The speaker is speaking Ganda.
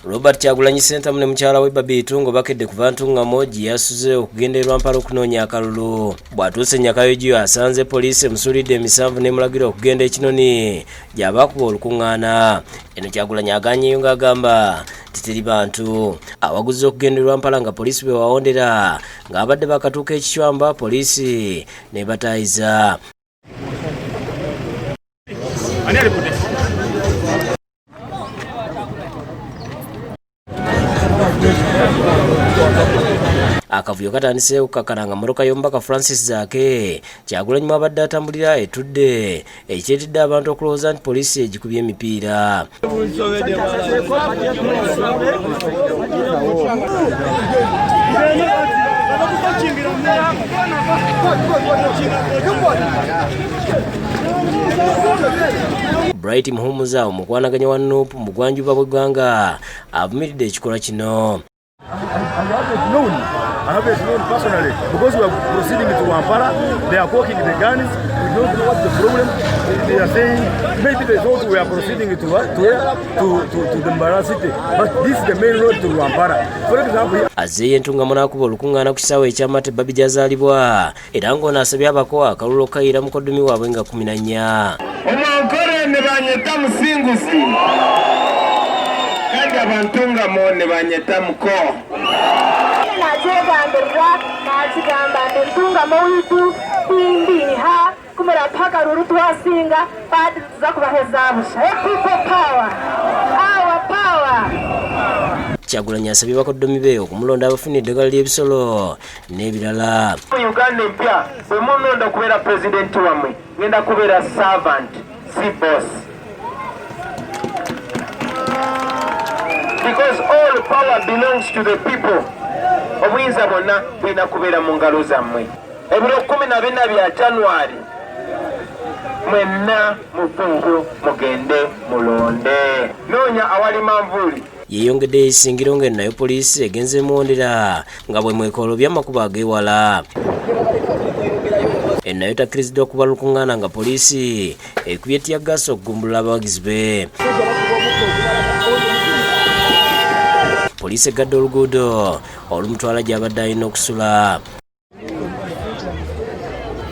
Robert Kyagulanyi Ssentamu ne mukyala we Barbie Itungo bakedde kuva Ntungamo gye yasuze okugenda e Rwampara okunoonya akalulu. Bw'atuuse e Nyakayogiyo asanze poliisi emusuulidde emisanvu n'emulagira okugenda e Kinoni gy'aba akuba olukuŋŋaana. Eno Kyagulanyi agaanyeeyo ng'agamba nti teri bantu. Awaguzza okugenda e Rwampara nga poliisi bwe wawondera ng'abadde bakatuuka e Kichwamba poliisi n'ebataayiza. Akavuyo katandise okukkakkana nga mmotoka y'omubaka Francis Zaake Kyagulanyi mw'abadde atambulira etudde ekireetedde abantu okulowooza nti poliisi egikubye emipiira. Bright Muhumuza omukwanaganya wa NUP mu bugwanjuba bw'eggwanga avumiridde ekikolwa kino. I haven't known personally because we are proceeding to Wampara. They are cocking the guns. We don't know what's the problem. They are saying maybe they thought we are proceeding to the Mbarara city, but this is the main road to Rwampara. For example, Azzeeyo Entungamo n'akuba olukuŋŋaana ku kisaawe eky'Amate Barbie gy'azaalibwa era ng'ono asabye abako akalulu okukayira mukoddomi waabwe nga 14. Omunkore nibanyeta Musinguzi, kandi abantungamo nibanyeta Muko. Nakyegambirira, nakigamba nti Ntungamo witu timbiiha kumurapa akaruru twasinga badi tuza kubaheza busha. People power, our power. Kyagulanyi asabye bakoddomi be okumulonda abafuna eddagala ly'ebisolo n'ebirala. Mu Uganda empya, bwe munonda okubeera pulezidenti wammwe, ngenda kubeera servant, si boss, because all power belongs to the people. Obuyinza bwonna bulina kubeera mu ngalo zammwe. Ebiro 14 bya January, mwenna muveeyo mugende mulonde. Noonya awali manvuuli. Yeeyongeddeyo Isingiro ng'eno nayo poliisi egenze emuwondera nga bwe mwekoolobya amakubo ag'ewala. Eno nayo takkiriziddwa kuba lukuŋŋaana nga poliisi ekubye ttiyaggaasi okugumbulula abawagizi be. Poliisi eggadde oluguudo olumutwala gy'abadde alina okusula.